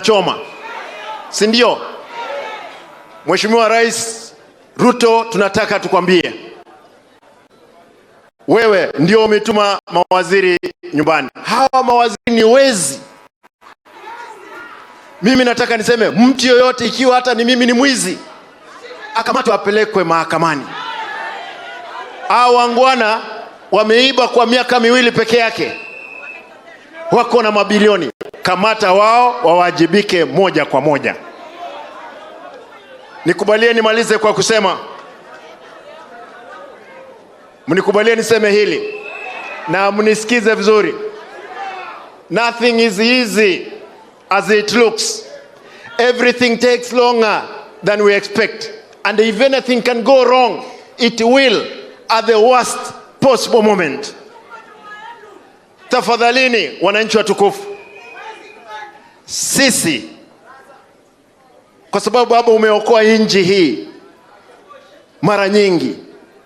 Choma, si ndio? Mheshimiwa Rais Ruto, tunataka tukwambie wewe ndio umetuma mawaziri nyumbani. Hawa mawaziri ni wezi. Mimi nataka niseme mtu yoyote, ikiwa hata ni mimi ni mwizi, akamatwe apelekwe mahakamani. Hawa wangwana wameiba kwa miaka 2 peke yake, wako na mabilioni. Kamata wao wawajibike moja kwa moja. Nikubalie nimalize kwa kusema, mnikubalie niseme hili na mnisikize vizuri. Nothing is easy as it looks. Everything takes longer than we expect. And if anything can go wrong, it will at the worst possible moment. Tafadhalini wananchi watukufu, sisi kwa sababu Baba umeokoa nchi hii mara nyingi,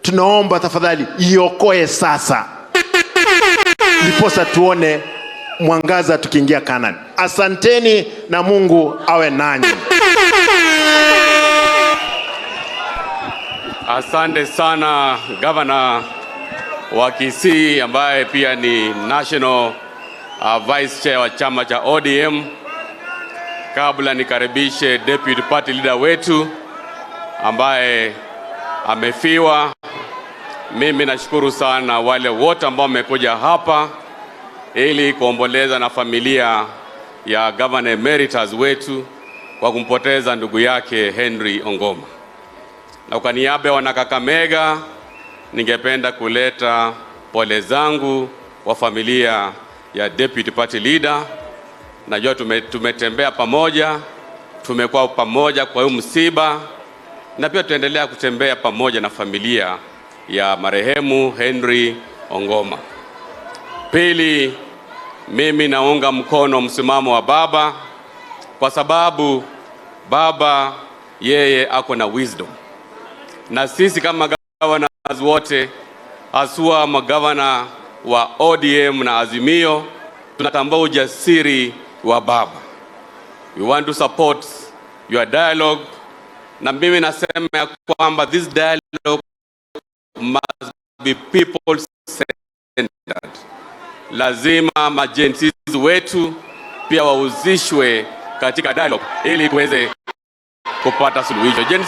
tunaomba tafadhali iokoe sasa, ndiposa tuone mwangaza tukiingia Canaan. Asanteni na Mungu awe nanyi. Asante sana Governor wa Kisii ambaye pia ni National Vice Chair wa chama cha ODM. Kabla nikaribishe Deputy Party Leader wetu ambaye amefiwa, mimi nashukuru sana wale wote ambao wamekuja hapa ili kuomboleza na familia ya Governor Emeritus wetu kwa kumpoteza ndugu yake Henry Ongoma. Na kwa niaba ya wanakakamega, ningependa kuleta pole zangu kwa familia ya Deputy Party Leader. Najua tumetembea pamoja, tumekuwa pamoja kwa huu msiba, na pia tutaendelea kutembea pamoja na familia ya marehemu Henry Ongoma. Pili, mimi naunga mkono msimamo wa baba kwa sababu baba yeye ako na wisdom, na sisi kama governors wote haswa magavana wa ODM na Azimio tunatambua ujasiri wa baba. We want to support your dialogue, na mimi nasema ya kwamba this dialogue must be people centered. Lazima ma-Gen Zs wetu pia wahusishwe katika dialogue ili tuweze kupata suluhisho. Gen Z